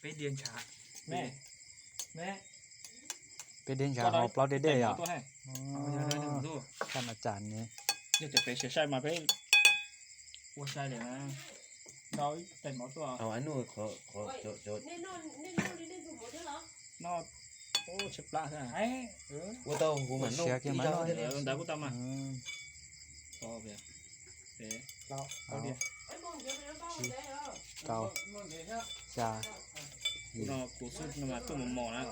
Peb diav ntshav, peb diav ntshav ho plaub dej dej yom. Kaj no cas ne. Yog tias peb siav sai mas peb ua sai lawm na. Nrau ib tais mov tuaj. No, tshaib plab xwb. Ua tau huv mas noj ib zaug ntawd kuj tau mas. Peb, plaub, tsib, rau, xya. No kuv xub no mas tuaj mos mos na.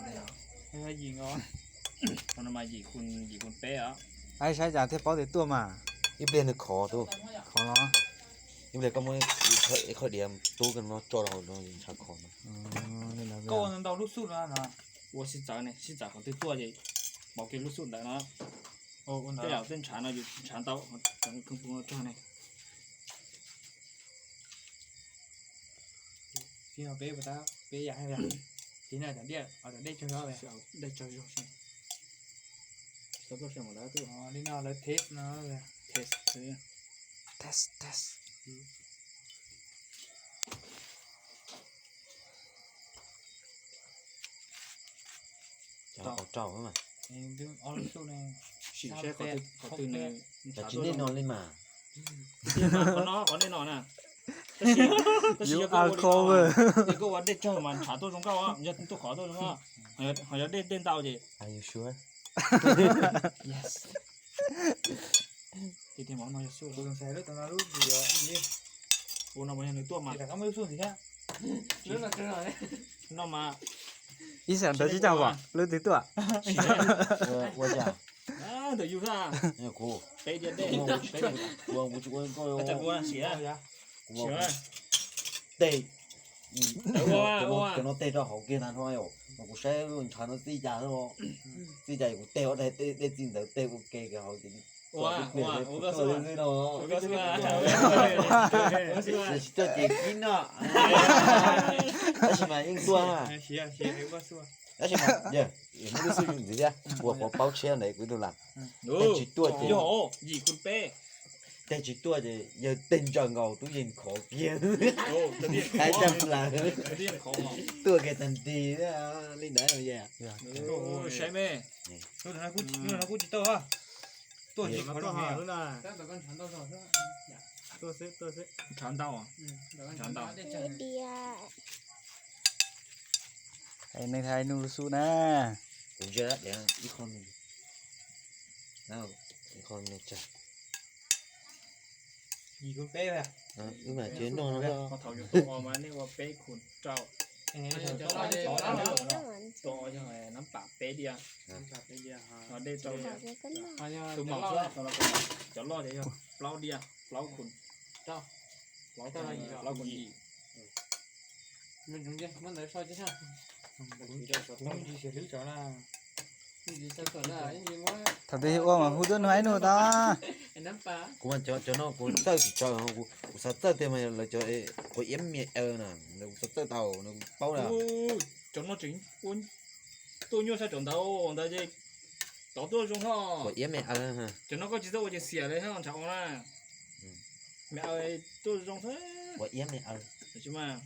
Qhov no mas yim, yim kun peb os. Aib saib cas thiaj paub tias tuaj mas. Ib pliag nws khov tus. Khov los. Ib pliag koj muab ib qho diav tub koj no tso rau hauv no ntshav khov no. Koj ua ntau lub xub no no. Ua sib txawv ne, sib txawv qhov twg tuaj ces pauv kiag lub xub ntawd no. Tej zaum tej ntshav no yus ntshav ntau, cov khoo pug no tsag ne. Tib no peb, peb yam, tib no cov dej, cov dej tsag zog, dej tsag zog. Li no lawv test no, test, test, test. Rau, rau mas. Sim seb qhov twg nws ntshav tuaj zoo li mas. Qhov no, qhov nej no na. Tab sis yog koj ua dej tsawg mas ntshav tuaj zoo nkauj, yog tuaj khov tuaj zoo nkauj. Ho yog dej, dej ntau ces. Tiag tiag mas no yog xub. Ua no mas yog nws tuaj mas. No mas. Ib xyoo ntawd tsis tau as lub twg tuaj. Ua cas? Ntawm yus xwb. Kuv, kuv tsis ua nkauj. Tej, cov no tej rau hauv kiag ntag no, mas kuv saib ntshav no txij cas, txij cas kuv tej ob daig dej txij ntawd tej ua ke kiag hauv ces. Tsis tuaj ces kib noj. Tab sis mas yeej tuaj. Tab sis mas muab lub xub ntxiv thiab, ua qhov paub tshiab ntawd kuv tus lam. Tej tsis tuaj ces, tej tsis tuaj ces yawg tej ntsaws nkaus tub yeej khov kiag. Hais caj plaws. Tuaj kiag tag nti li ntawd. Saib me, kuj tsis tau. Tuaj ces ntshav ntau, ntshav ntau. Hais neeg hais nug lub xub na. Kuv ntsia ib qho, ib qho tsag. Wb mam tsev noj no. Thaum yus tuaj ua mas nej ua peb khum rau. Tuaj ua yog nab pam peb diav, dej rau diav. Tus maum xwb, cov loj ces yog plaub diav, plaub khum, plaub khum yim. Thaum twg ua mas hu tuaj nug ib nug tau. Kuv mas cov no kuv txawj tsis tau, kuv xav txawj tiag mas lawv cov quav iab me aw na, kuv xav txawj tau, kuv paub lawm. Cov no tseem ua tuaj nyuaj saib cov ntawd, ntawd ces tov tuaj zoo ho. Quav iab me aw. Cov no koj tsis txawj ua ces xiam li ntshav ua na. Me aw tuaj zoo xwb. Quav iab me aw. Tsis mas.